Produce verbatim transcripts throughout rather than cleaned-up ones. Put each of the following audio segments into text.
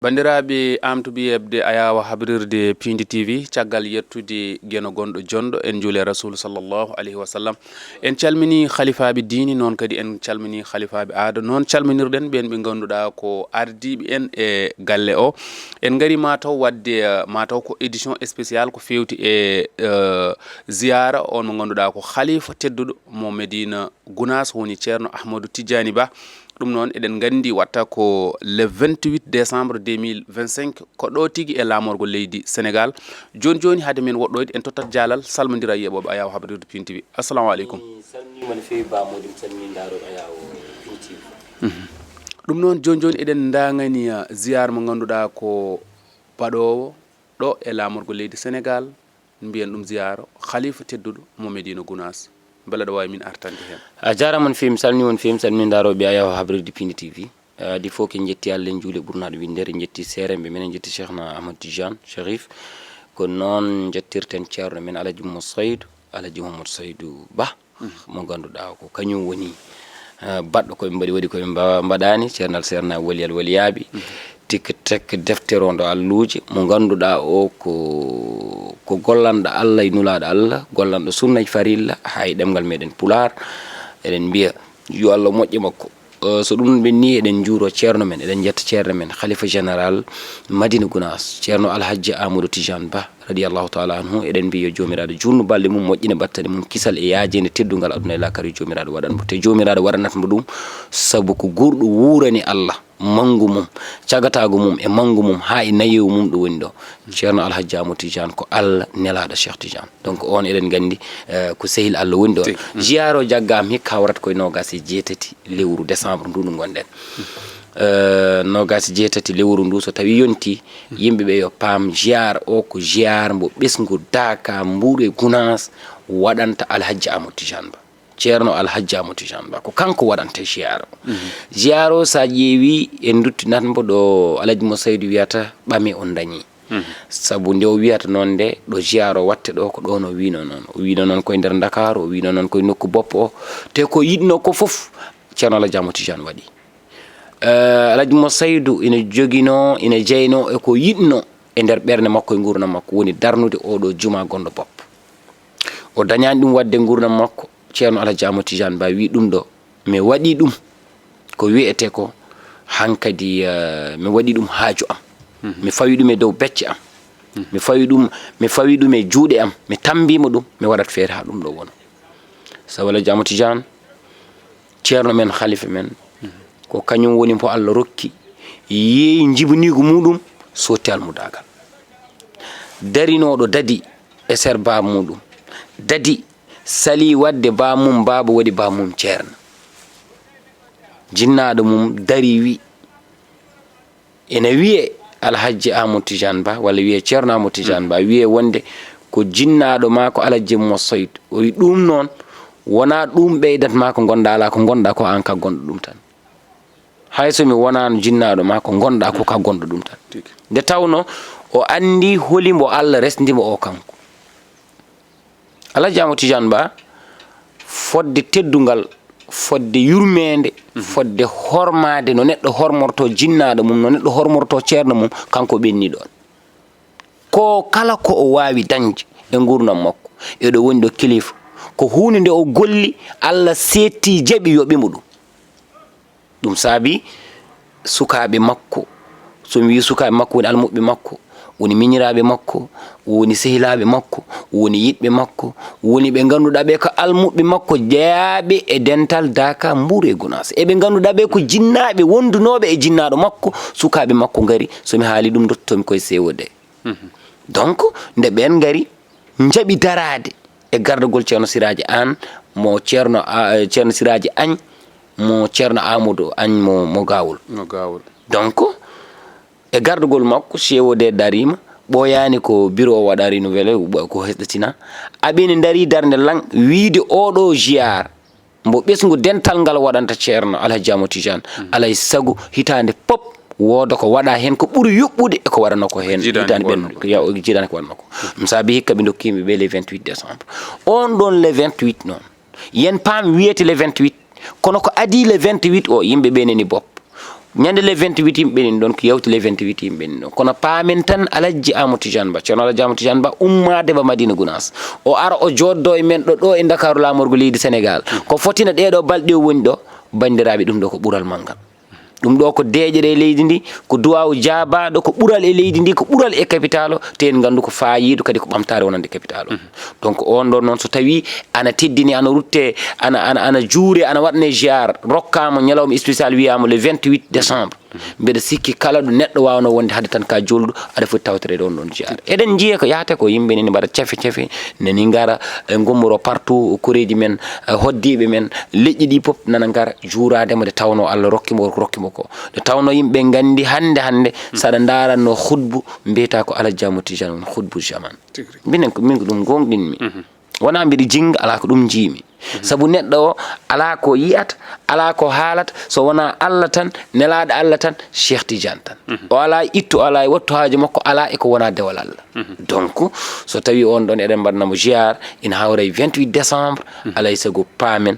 Banndiraaɓe, am to ɓi heɓde Ayaawo Habrirde Piindi T V, caggal yettude Geno gonɗo jonɗo, en njuule Rasuulu sallallahu alayhi wa sallam. En calminii halifaaɓe diini, noon kadi en calminii halifaaɓe aada. Noon calminirɗen ɓeen ɓe ngannduɗaa ko ardiiɓe en e galle o. En ngarii maa taw waɗde, eh, maa taw ko édition spéciale ko feewti e, eh, ziyaara on mo ngannduɗaa ko halifa tedduɗo mo Medina Gunaas, woni Ceerno Ahmadou Tidiani Ba. Ɗum noon, eɗen nganndi watta ko le vingt-huit décembre deux mille vingt-cinq, ko ɗo tigi e laamorgo leydi Sénégal. Jooni jooni, hade men woɗɗoyde, en tottat jaalal, salmondira e yeɓooɓe Ayaawo Habrirde Piindi T V. Assalamu aleykum. Mi salminiima no feewi Ba Mody, mi salmini ndaarooɓe Ayaawo Piindi T V. Mhm. Ɗum noon, jooni jooni, eɗen ndaangani, ah, ziyaar mo ngannduɗaa ko baɗoowo ɗo e laamorgo leydi Sénégal, mbiyen ɗum ziyaaro halifa tedduɗo mo Medina Gunaas. Mbela ɗo waawi min artande heen. A jaaraama no feewi, mi salminiima no feewi, mi salmini ndaarooɓe Ayaawo Habrirde Piindi T V. Eh, adi fof ko en njetti Allah, en njuuli ɓurnaaɗo winndere, en njetti seeremɓe men, en njetti Cheikhna Ahmad Tidiane Cherif. Ko noon njettirten ceerno men Alhaji Mo Saydu, Alhaji Mouhamadou Saydu Ba, mo ngannduɗaa ko kañum woni, eh, baɗɗo ko ɓe mbaɗi, waɗi ko ɓe mba-, mbaɗaani, ceernal seernaaɓe, waliyal waliyaaɓe. Tigi tigi defterondo alluuje, mo ngannduɗaa o ko, ko gollanɗo Allah e nulaaɗo Allah, gollanɗo sunna e farilla, haa e ɗemngal meɗen Pulaar. Eɗen mbiya yo Allah moƴƴe makko. Eh, so ɗum ɓenni, eɗen njuuro ceerno men, eɗen njetta ceerno men, Khalifa Général Madina Gunaas, ceerno Alhaji Amadou Tidiane Ba, radiyallahu taala anhu. Eɗen mbiya yo Joomiraaɗo juutnu balɗe mum, moƴƴina battane mum, kisal e yaajeende teddungal aduna e laakara yo Joomiraaɗo waɗan mo. Te Joomiraaɗo waɗanat mo ɗum, sabu ko guurɗo wuurani Allah, manngu mum, cagataagu mum e manngu mum haa e nayewu mum ɗo woni ɗo. Ceerno Alhaji Amadou Tidiane ko Allah, nelaaɗo Cheikh Tidiane. Donc, on eɗen nganndi, eh, ko sehil Allah woni ɗo. Tigi. Jiyaaro jaggaama hikka, hawrata koye noogaas e jeetati lewru décembre ndu ndu ngonɗen. Eh, noogaas e jeetati lewru ndu, so tawi yonti, yimɓe ɓe yo paam, ziyaar o ko ziyaar mbo ɓesngu Daaka, Mbuur e Gunaas waɗanta Alhaji Amadou Tidiane Ba. Ceerno Alhaji Amadou Tidiane Ba, ko kanko waɗanta ziyaar o. Mhm. Ziyaar o, so a ƴeewi, en nduttinat mbo ɗo Alhaji Mo Saydu wiyata ɓame on dañi. Mhm. Sabu nde o wiyata noon nde, ɗo ziyaar o watte ɗo, ko ɗoon o wiino noon. O wiino noon koye nder Ndakaaru, o wiino noon koye nokku boppo o. Te ko yiɗno ko fof, Ceerno Alhaji Amadou Tidiane waɗi. Eh, Alhaji Mo Saydu ina joginoo, ina jeynoo e ko yiɗno e nder ɓernde makko e nguurndam makko, woni darnude oɗo juma gonɗo boppo. O dañaani ɗum waɗde nguurndam makko. Ceerno Alhaji Amadou Tidiane Ba wi ɗum ɗo, mi waɗi ɗum ko wiyetee ko hankadi, eh, mi waɗi ɗum haaju am. Mhm. Mi fawi ɗum e dow becce am. Mhm. Mi fawi ɗum, mi fawi ɗum e juuɗe am. Mi tammbii mo ɗum, mi waɗat feere haa ɗum ɗo wona. Sabu Alhaji Amadou Tidiane, ceerno men, halifa men, ko kañum woni mbo Allah rokki, yeeyi njibiniigu muɗum, sotti almudaagal. Darinooɗo dadi e ser baa muɗum, dadi sali waɗde baa mum baaba waɗi baa mum ceerno. Jinnaaɗo mum dari wi, ene wiyee Alhaji Amadou Tidiane Ba, walla wiyee Ceerno Amadou Tidiane Ba, wiyee wonde ko jinnaaɗo maa ko Alhaji Mo Saydu. O wi ɗum noon, wonaa ɗum ɓeydat maa ko ngonɗaa alaa, ko ngonɗaa ko aan ka gonɗo ɗum tan. Hay so mi wonaano jinnaaɗo maa, ko ngonɗaa ko ka gonɗo ɗum tan. Tigi. Nde tawnoo o anndi holi mbo Allah resndi mo o kanko. Alhaji Amadou Tidiane Ba, fodde teddungal, fodde yurmeende, mhm, fodde hormaade no neɗɗo hormortoo jinnaaɗo mum, no neɗɗo hormortoo ceerno mum, kanko ɓenni ɗoon. Ko kala ko o waawi dañde e nguurndam makko, e ɗo woni ɗo kilifa, ko huunde nde o golli, Allah seetti, jaɓi, yoɓi mo ɗum. Ɗum saabi sukaaɓe makko, so mi wii sukaaɓe makko, woni almuɓɓe makko, woni miñiraaɓe makko, woni sehilaaɓe makko, woni yiɗɓe makko, woni ɓe ngannduɗaa ɓe ko almuɓɓe makko jeyaaɓe e dental Daaka, Mbuur e Gunaas. E ɓe ngannduɗaa ɓe ko jinnaaɓe wondunooɓe e jinnaaɗo makko, sukaaɓe makko ngari, so mi haali ɗum, ndottomi koye C O D. Mhm. Donc, nde ɓeen ngari, njaɓi daraade e gardagol Ceerno Siraaji Aan, mo Ceerno, a, Ceerno Siraaji Añ, mo Ceerno Amadou Añ mo, mo Gaawol. Mo Gaawol. Donc, e gardagol makko, C O D dariima, ɓooyaani ko bureau o waɗa renouvelé, ko hesɗitinaa. Aɓe ne ndarii darnde lan, wiide oɗo ziyaar, mbo ɓesngu dental ngal waɗanta Ceerno Alhaji Amadou Tidiane, mm, alay sago hitaande pop wooda ko waɗa heen ko ɓuri yuɓɓude e ko waɗanoo ko heen. Jiidaani hitaande ko ɓen, waɗanoo ko. Ya, o jiidaani ko waɗanoo ko. Mm. Ɗum saabi hikka ɓe ndokki yimɓe ɓe le vingt-huit décembre. On ɗon le vingt-huit noon, yen paam wiyete le vingt-huit, kono ko adii le vingt-huit o, yimɓe ɓe nani bopp. Ñande le vingt-huit yimɓe ɓenin ɗon, ko yawti le vingt-huit yimɓe ɓenin ɗon. Kono paamen tan Alhaji Amadou Tidiane Ba, Ceerno Alhaji Amadou Tidiane Ba, ummaade ba Madina Gunaas. O ara o jooddo e men ɗo, ɗo e Ndakaaru laamorgo leydi Senegaal. Ko fotina ɗee ɗoo balɗe o woni ɗo, banndiraaɓe, ɗum ɗo ko ɓural manngal. Ɗum ɗo ko deeƴere e leydi ndi, ko duwaawu jaabaaɗo, ko ɓural e leydi ndi, ko ɓural e capitale o, te en nganndu ko faayiiɗo kadi ko ɓamtaare wonande capitale o. Donc on ɗon noon so tawi ana teddini, ana rutte, ana, ana, ana juure, ana waɗane ziar, rokkaama ñalawma spécial wiyaama le vingt-huit décembre. Mbeɗa sikki kala ɗo neɗɗo waawno wonde hade tan ka juulɗo, aɗa foti tawtoreede on ɗon ziar. Eɗen njiya ko yahata ko yimɓe nene mbaɗa cefe cefe, nani ngara, e ngummoro partout, koreeji men, e hoddiiɓe men, leƴƴi ɗi pop nana ngara juuraade mo nde tawnoo Allah rokki mo ko rokki mo ko. Nde tawnoo yimɓe nganndi hannde hannde, so aɗa ndaaranno khutbu, mbiyata ko Alhaji Amadou Tidiane woni khutbu zaman. Tigi rigi. Minen ko, min ko ɗum goongɗinmi. Wonaa mbiɗa jinnga, alaa ko ɗum njiimi. Sabu neɗɗo o, alaa ko yiyata, alaa ko haalata, so wonaa Allah tan, nelaaɗo Allah tan, Cheikh Tidiane tan. O alaa e ittu, o alaa e wattu haaju makko, alaa e ko wonaa dewal Allah. Donc, so tawi on ɗon eɗen mbaɗna mo ziar, ina hawra e vingt-huit décembre, alaa e sago paamen,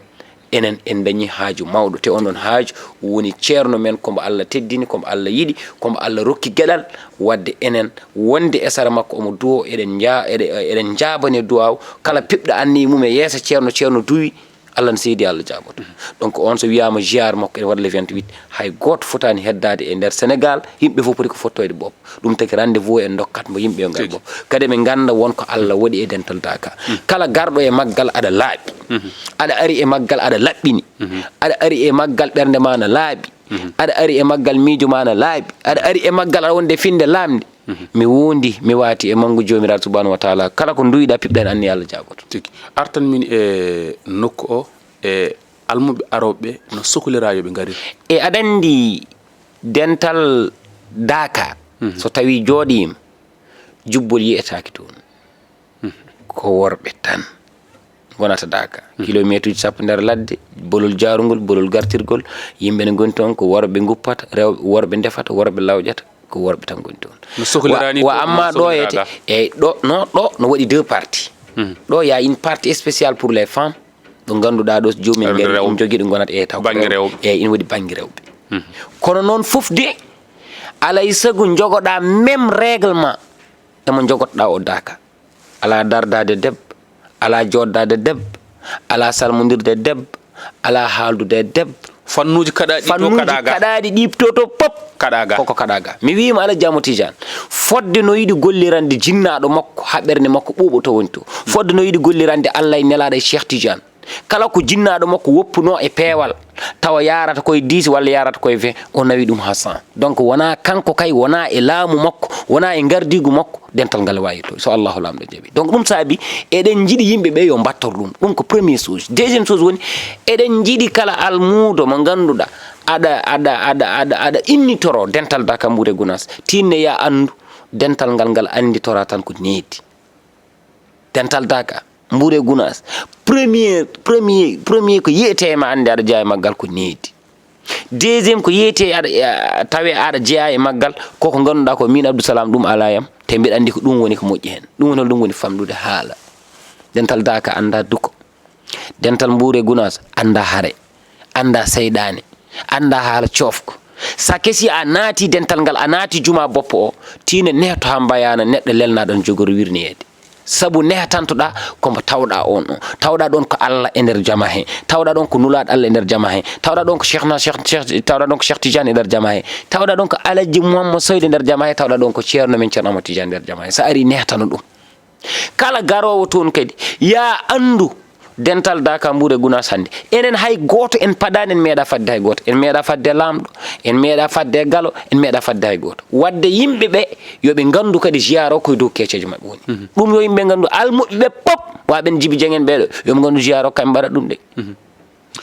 enen en dañi haaju mawɗo. Te on ɗon haaju woni ceerno men, ko mbo Allah teddini, ko mbo Allah yiɗi, ko mbo Allah rokki geɗal, wadde enen wonde e sara makko, omo duwo, eɗen nja-, eɗe-, eɗen njaabani duwaaw. Kala piɓɗo anniya mum e yeeso ceerno, ceerno duwi, Allah no seedi, Allah jaaboto. Donc on so wiyaama ziar makko ene waɗa le vingt-huit, hay gooto fotaani heddaade e nder Senegaal, yimɓe fof poti ko fottoyde bopp. Ɗum tagi rendez-vous en ndokkat mo yimɓe yo ngar bopp. Kadi ɓe ngannda won ko Allah waɗi e dental Daaka. Kala garɗo e maggal aɗa laaɓi. Aɗa ari e maggal aɗa laɓɓini. Aɗa ari e maggal ɓernde ma na laaɓi. Aɗa ari e maggal miijo ma na laaɓi. Aɗa ari e maggal aɗa wonde finde laamde. Mi wondi, mi waati e manngu Joomiraaɗo Subhaanahu wa Taala. Kala ko nduwiɗaa, piɓɗaa, anniya, Allah jaaboto. Tigi. Artan min e nokku o, e almuɓɓe arooɓe ɓe no soklira yo ɓe ngarir. E aɗa anndi dental Daaka, so tawi jooɗiima, jubbol yiyetaake toon. Ko worɓe tan ngonata Daaka. Kilomeetuuji sappo nder ladde, bolol jaarungol, bolol gartirgol, yimɓe ne ngoni toon, ko worɓe nguppata, rewɓe, worɓe ndefata, worɓe lawƴata, ko worɓe tan ngoni toon. No sokliraani Wa, wa toon, amma no ɗo soklira etee, ga. Eyi, ɗo, no, ɗo no waɗi deux parties. Ɗo, y a une partie spéciale pour les femmes, ɗo ngannduɗaa ɗo, joomum en ngari, rewɓe. Ɗum jogii ɗo ngonata, eyi, taw ko bannge rewɓe. Rewɓe. Eyi, ina waɗi bannge rewɓe. Kono noon fof de, alaa e sago njogoɗaa même règlement emo njogotoɗaa o Daaka. Alaa dardaade debbo, alaa jooɗdaade debbo, alaa salmondirde e debbo, alaa haaldude e debbo. Fannuuji kaɗaaɗi ɗi to Fannuuji kaɗaa ga. Kaɗaaɗi ɗi to, to pop. Kaɗaa ga. Koko kaɗaa ga. Mi wiima Alhaji Amadou Tidiane, fodde no yiɗi gollirande jinnaaɗo makko, haa ɓernde makko ɓuuɓa to woni to. Fodde no yiɗi gollirande Allah e nelaaɗo e Cheikh Tidiane. Kala ko jinnaaɗo makko woppunoo e peewal, tawa yaarata koye dix walla yaarata koye vingt, o nawi ɗum haa cent. Donc wonaa kanko kay, wonaa e laamu makko, wonaa e ngardiigu makko, dental ngal waawi to, so Allahu Laamɗo jaɓi. Donc ɗum saabi eɗen njiɗi yimɓe ɓe yo mbattor ɗum. Ɗum ko première chose. Deuxième chose woni, eɗen njiɗi kala almuudo mo ngannduɗaa aɗa, aɗa, aɗa, aɗa, aɗa innitoro dental Daaka Mbuur e Gunaas, tinne ya anndu dental ngal, ngal annditora tan ko needi. Dental Daaka Mbuur e Gunaas, premier, premier, premier ko yiyetee e ma, annde aɗa jeyaa e maggal ko needi. Deuxième ko yiyetee aɗa, a, tawe aɗa jeyaa e maggal, koko ngannduɗaa ko min Abdou Salam, ɗum alaa e am, te mbiɗa anndi ko ɗum woni ko moƴƴi heen. Ɗum woni hol ɗum woni famɗude haala. Dental Daaka anndaa duko. Dental Mbuur e Gunaas anndaa hare, anndaa seyɗaane, anndaa haala coofko. Sake si a naati dental ngal, a naati juma boppo o, tiine nehto haa mbayaana neɗɗo lelnaaɗo on jogori wirneede. Sabu nehatantoɗaa ko mbo tawɗaa on o. Tawɗaa ɗon ko Allah e nder jama he. Tawɗaa ɗon ko Nulaaɗo Allah e nder jama he. Tawɗaa ɗon ko Cheikhna Cheikh, Cheikh, tawɗaa ɗon ko Cheikh Tidiane e nder jama he. Tawɗaa ɗon ko Alhaji Mouhammad Soyde e nder jama he. Tawɗaa ɗon ko Ceerno men Ceerno Amadou Tidiane e nder jama he. So ari nehatano ɗum. Kala garoowo toon kadi, yaa anndu dental Daaka Mbuur e Gunaas hannde. Enen hay gooto en paɗaani, en meeɗaa fadde hay gooto. En meeɗaa fadde laamɗo, en meeɗaa fadde galo, en meeɗaa fadde hay gooto. Wadde yimɓe ɓe, yo ɓe nganndu kadi ziyaara o koye dow keeceeje maɓɓe woni. Ɗum yo yimɓe nganndu, almuɓɓe ɓe pop, wa ɓen Jibi Jeŋ en ɓeeɗo, yo ɓe nganndu ziyaara o kamɓe mbaɗata ɗum de.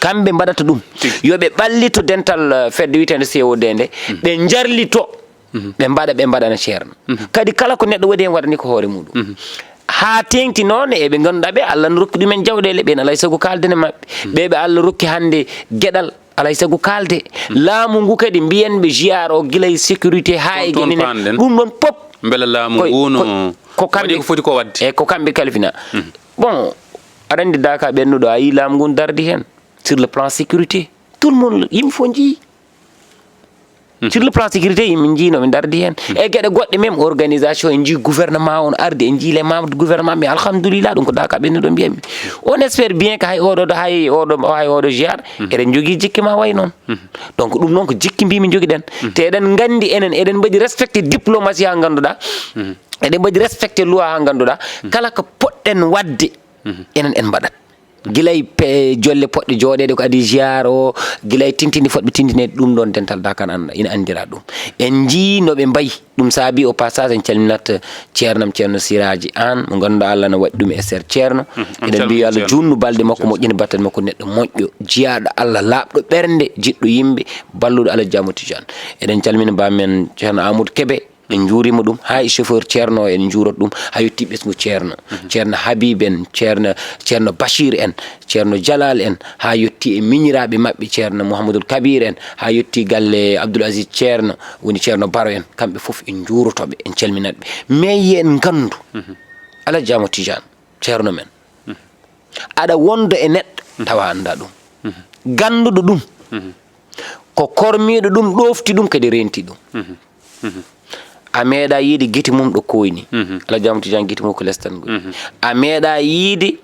Kamɓe mbaɗata ɗum. Tigi. Yo ɓe ɓallito dental, eh, fedde wiyeteende C O D nde, ɓe njarlito, ɓe mbaɗa, ɓe mbaɗana ceerno. Kadi kala ko neɗɗo waɗi heen waɗani ko hoore muɗum. Haa teeŋti noon e ɓe ngannduɗaa ɓe, Allah no rokki ɗumen jawɗeele, ɓeen alaa e sago kaalden e maɓɓe. Ɓe ɓe Allah rokki hannde geɗal, alaa e sago kaalde. Laamu ngu kadi mbiyen ɓe ziyaara o gila e sécurité haa e Toon, toon geɗe ɗe. Paanɗen. Ɗum ɗon pop. Mbela laamu ko, ngu no ko, ko kamɓe, waɗi ko foti ko waɗde. Eyi, ko kamɓe kalfina. Bon, aɗa anndi Daaka ɓennuɗo, a yii laamu ngun dardi heen. Sur le plan sécurité, tout le monde, yimɓe fof njii. Sur le plan sécurité, yimɓe njii no ɓe ndardi heen. E geɗe goɗɗe, même organisation, en njii gouvernement on ardi, en njii les membres du gouvernement, mais alhamdulillah, ɗum ko Dakar ɓe ɗo mbiyatmi. On espère bien que hay oɗo, hay oɗo, hay oɗo ziar, eɗen njogii jikki ma way noon. Donc ɗum noon ko jikki mbimi njogiɗen. Te eɗen nganndi enen, eɗen mbaɗi respecté diplomatie ha ngannduɗaa. Eɗen mbaɗi respecté loi ha ngannduɗaa. Kala ko poɗɗen waɗde, enen en mbaɗat. Gilay pe-, jolle poɗɗe jooɗeede ko adi ziar o, gilay tintini fotɓe tintineede, ɗum ɗon dental Dakar an ina anndira ɗum. En njii no ɓe mbayi. Ɗum saabi au passage en calminat ceernam ceerno Siraaji Aan, mo ngannduɗaa Allah no waɗi ɗum e ser ceerno. Eɗen mbiya Allah juunnu balɗe makko, moƴƴina batte makko, neɗɗo moƴƴo, jiyaaɗo Allah, laaɓɗo ɓernde, jiɗɗo yimɓe, balluɗo Alhaji Amadou Tidiane. Eɗen calmina baamen ceerno Amadou Kebe, en njuurima ɗum, haa e chauffeur ceerno o, en njuurot ɗum, haa yotti ɓesngu ceerno. Ceerno Habib en, ceerno, ceerno Bachir en, ceerno Jalal en, haa yotti e miñiraaɓe maɓɓe, ceerno Mouhamadoul Kabir en, haa yotti galle Abdoul Aziz ceerno, woni ceerno Baro en, kamɓe fof en njuuroto ɓe, en calminat ɓe. Mais yo en nganndu, Alhaji Amadou Tidiane, ceerno men, aɗa wonda e neɗɗo, tawa annda ɗum. Gannduɗo ɗum, ko kormiiɗo ɗum, ɗoofti ɗum, kadi reenti ɗum. A meeɗa yiide gite mum ɗo kooyni. Alhaji Amadou Tidiane gite mum ko lestan ngoy. A meeɗa yiide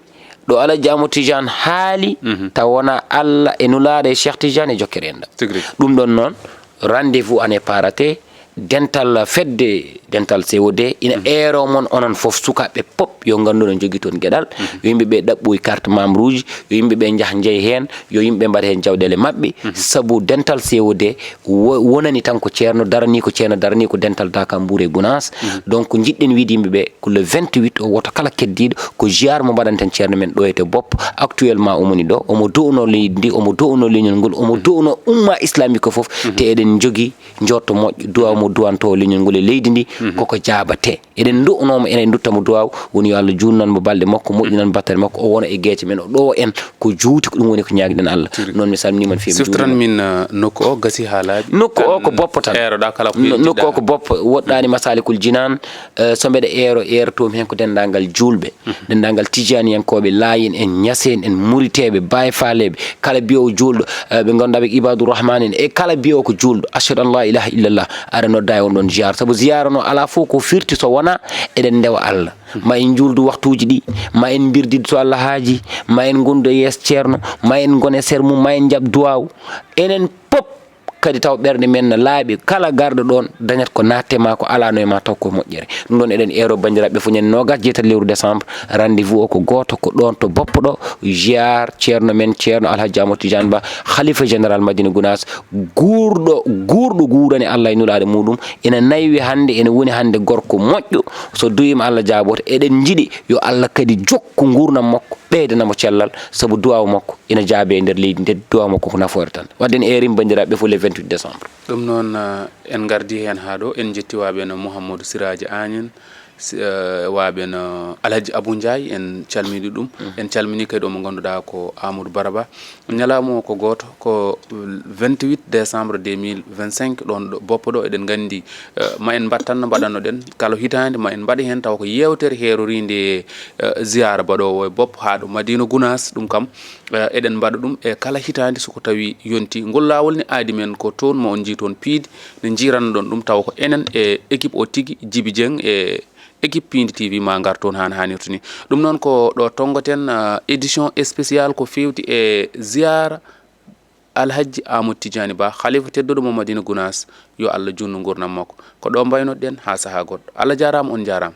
ɗo Alhaji Amadou Tidiane haali, taw wona Allah e Nulaaɗo e Cheikh Tidiane e jokkere enɗam. Tigi rigi. Ɗum ɗon noon, rendez-vous année parate, dental fedde, dental C O D, ina eero mon onon fof, sukaaɓe pop, yo nganndu no jogii toon geɗal. Yo yimɓe ɓe ɗaɓɓoy carte membre uji, yo yimɓe ɓe njah njeey heen, yo yimɓe mbaɗa heen jawɗeele maɓɓe. Sabu dental C O D wo-, wonani tan ko ceerno darani, ko ceerno darani, ko dental Dakar Mbour e Gounass. Donc njiɗɗen wiide yimɓe ɓe ko le vingt-huit o, woto kala keddiiɗo, ko ziar mo mbaɗanten ceerno men ɗo e to Bopp. Actuellement omo woni ɗo, omo do'uno leydi ndi, omo do'uno leñol ngol, omo do'uno umma islamique o fof. Te eɗen njogii njorto moƴƴo, duwaaw mo duwanto leñol ngol e leydi ndi, koko jaabate. Eɗen ndu'unoo mo, eɗen ndutta mo duwaaw, woni yo Allah juutnan mo balɗe makko, moƴƴinan battane makko, o wona e geece men, o ɗowa en ko juuti, ko ɗum woni ko ñaagɗen Allah. Tigi rigi. Noon mi salminii mon feewi. Siftoran min, eh, nokku o, gasi haa laaɓi. Nokku o ko Boppo tan. Eeroɗaa kala ko yejjitɗaa. Nokku o ko Boppo, woɗɗaani Masaalikul Jinaan, eh, so mbeɗa eero, eerotoo mi heen ko denndaangal juulɓe. Denndaangal Tijaaniyankooɓe, Laayen en, Ñaseen en, Muriteeɓe, Baay Faaleeɓe, kala biyoowo juulɗo, eh, ɓe ngannduɗaa ɓe Ibaadu Rahmaan en, e kala biyoowo ko juulɗo, ashhadu an laa ilaaha illallah, aɗa nodda e on ɗon ziyaara. Sabu ziyaara noon alaa fof ko firti so wonaa eɗen ndewa Allah. Ma en njuuldu waktuuji ɗi, ma en mbirdidu to Allah haaji, ma en ngondu e yeeso ceerno, ma en ngon e ser mum, ma en njaɓ duwaaw. Enen pop kadi taw ɓerɗe men na laaɓi, kala garɗo ɗoon dañat ko natte ma, ko alano e ma taw ko moƴƴere. Ɗum ɗoon eɗen eero banndiraaɓe fof, ñande noogaas jeetati lewru décembre, rendez-vous o ko gooto, ko ɗoon to Boppo ɗo, ziar ceerno men, ceerno Alhaji Amadou Tidiane Ba, khalifa général Madina Gounass, guurɗo, guurɗo guurani Allah e Nulaaɗo muɗum, ina naywi hannde, ina woni hannde gorko moƴƴo, so duwiima Allah jaaboto. Eɗen njiɗi yo Allah kadi jokku nguurndam makko, ɓeydana mo cellal, sabu duwaaw makko ina jaabe e nder leydi, nde duwaaw makko ko nafoore tan. Wadde en eerima banndiraaɓe fof le vingt-huit décembre. Ɗum noon, eh, en ngardi heen haa ɗo, en njetti waaɓe no Mouhamadou Siraji Agnane, si-, eh, waaɓe no Alhaji Abou Ndiaye, en calmini ɗum. En calmini kadi omo ngannduɗaa ko Amadou Baraba. Ñalawma o ko gooto, ko vingt-huit décembre deux mille vingt-cinq, ɗoon ɗo Boppo ɗo, eɗen nganndi, eh, ma en mbaɗ tan no mbaɗanno-ɗen. Kala hitaande ma en mbaɗ heen taw ko yeewtere heeroriinde, eh, ziyaara baɗoowo e Boppo haa ɗo Madina Gounass, ɗum kam, eh, eɗen mbaɗa ɗum e kala hitaande so ko tawi yonti. Ngol laawol ne aadi men ko toon ma on njii toon piidi, nde njiiranno-ɗon ɗum taw ko enen e équipe o tigi, Djiby Dieng e équipe Piindi T V ma ngar toon haa no haanirta ni. Ɗum noon ko ɗo tonngoten, ah, édition spéciale ko feewti e ziyaara Alhajji Amadou Tidiani Ba, khalifa tedduɗo mo Madina Gounass, yo Allah juutnu nguurndam makko. Ko ɗo mbaynoɗen haa sahaa goɗɗo. Allah jaaraama, on njaaraama.